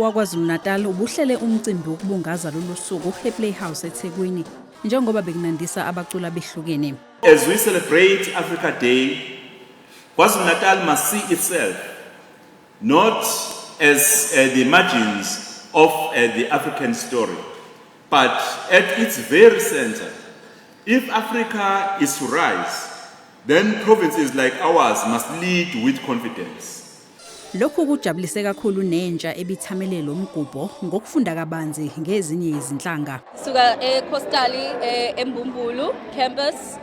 waKwaZulu-Natal ubuhlele umcimbi wokubungaza lolu suku ePlayhouse eThekwini njengoba bekunandisa abaculi abehlukene. As we celebrate Africa Day, KwaZulu-Natal must see itself not as the margins of the African story, but at its very center. If Africa is to rise, then provinces like ours must lead with confidence. Lokhu kujabulise kakhulu nentsha ebithamele lo mgubho ngokufunda kabanzi ngezinye izinhlanga. Suka eCoastal eMbumbulu campus.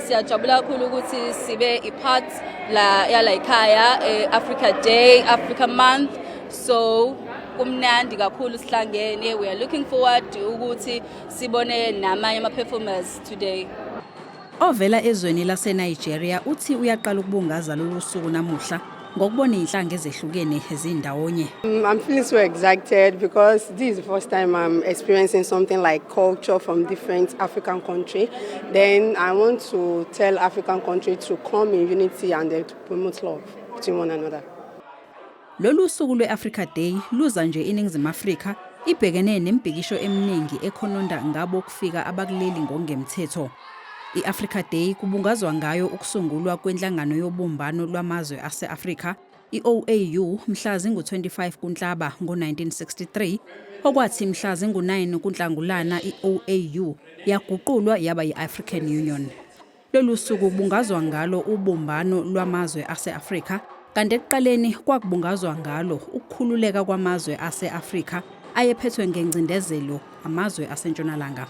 Siyajabula kakhulu ukuthi sibe i-part la yala ekhaya Africa Day, Africa Month. So kumnandi kakhulu sihlangene. We are looking forward ukuthi sibone namanye ama performers today. Ovela ezweni laseNigeria uthi uyaqala ukubungaza lolu suku namuhla ngokubona izinhlanga ezehlukene zindawonye. I'm feeling so excited because this is the first time I'm experiencing something like culture from different African country. Then I want to tell African country to come in unity and then to promote love between one another. Lolu suku lwe-Africa Day luza nje iNingizimu Afrika ibhekene nemibhikisho eminingi ekhononda ngabo kufika abakuleli ngokungemthetho. I-Africa Day kubungazwa ngayo ukusungulwa kwenhlangano yobumbano lwamazwe ase-Afrika i-OAU mhla zingu-25 kuNhlaba ngo-1963, okwathi mhla zingu-9 kuNhlangulana i-OAU yaguqulwa yaba yi-African Union. Lolu suku kubungazwa ngalo ubumbano lwamazwe ase-Afrika, kanti ekuqaleni kwakubungazwa ngalo ukukhululeka kwamazwe ase-Afrika ayephethwe ngengcindezelo amazwe asentshonalanga.